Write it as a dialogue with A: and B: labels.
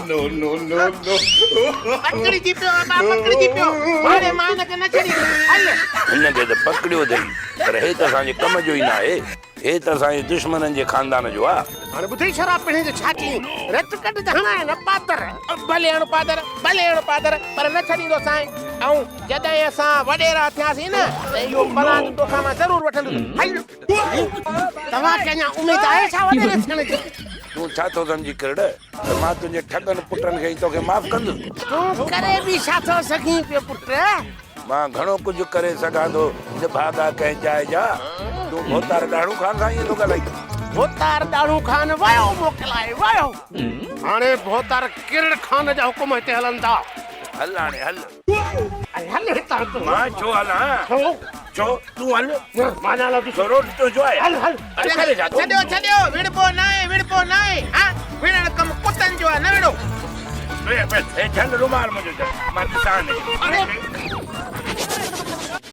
A: نو نو نو نو.
B: پڪڙجي پيو ابا پڪڙجي پيو. هاڻي مان هن کي نه ڇڏيندس. هل.
C: هن کي ته پڪڙيو اٿئي پر هي ته اسان جي ڪم جو ئي ناهي. هي ته اسان جي دشمنن جي خاندان جو آ.
B: هاڻي ٻڌئي شراب پيڻي جو ڇا چيائين؟ رت ڪڍ ته هڻانء نه پادر. ڀلي هڻ پادر، ڀلي هڻ پادر، پر نه ڇڏيندوسانء. ۽ جڏهن اسان وڏيرا ٿياسين نه ته اهو پلاند توکان مان ضرور وٺندس. هل. توهان کي اڃا اميد آهي ڇا وڏيري ٿيڻ جي؟
C: تون ڇا ٿو سمجهين ڪرڙ ته مان تنهنجي ٺڳن پٽن کي ئي توکي معاف ڪندس؟
B: تون ڪري به ڇا ٿو سگهين پيو پٽ؟
C: مان گهڻو ڪجهه ڪري سگهان ٿو نڀاڳا ڪنهن جاء جا. تون ڀوتار ڏاڙهون خان سان ائين ٿو ڳالهائين؟
B: ڀوتار ڏاڙهون خان ويو موڪلائي ويو. هاڻي ڀوتار ڪرڙ خان جا حڪم هتي هلن ٿا.
C: هل هاڻي هل.
B: ۽ هل هتان تون.
C: مان ڇو هلان؟
B: ڇو؟
C: ڇو تون هل.
B: نه مان نه هلان تون.
C: ڇو روٽ تنهنجو آهي.
B: هل هل.
C: اڙي ڪري ڇا ٿو؟
B: ڇڏيو ڇڏيو وڙهبو ناهي وڙهبو ناهي ها وڙهڻ ڪم ڪتن جو آهي نه وڙهو.
C: هي جهل رومال منهنجو جهل مان ڏسان هن کي.
B: اڙي.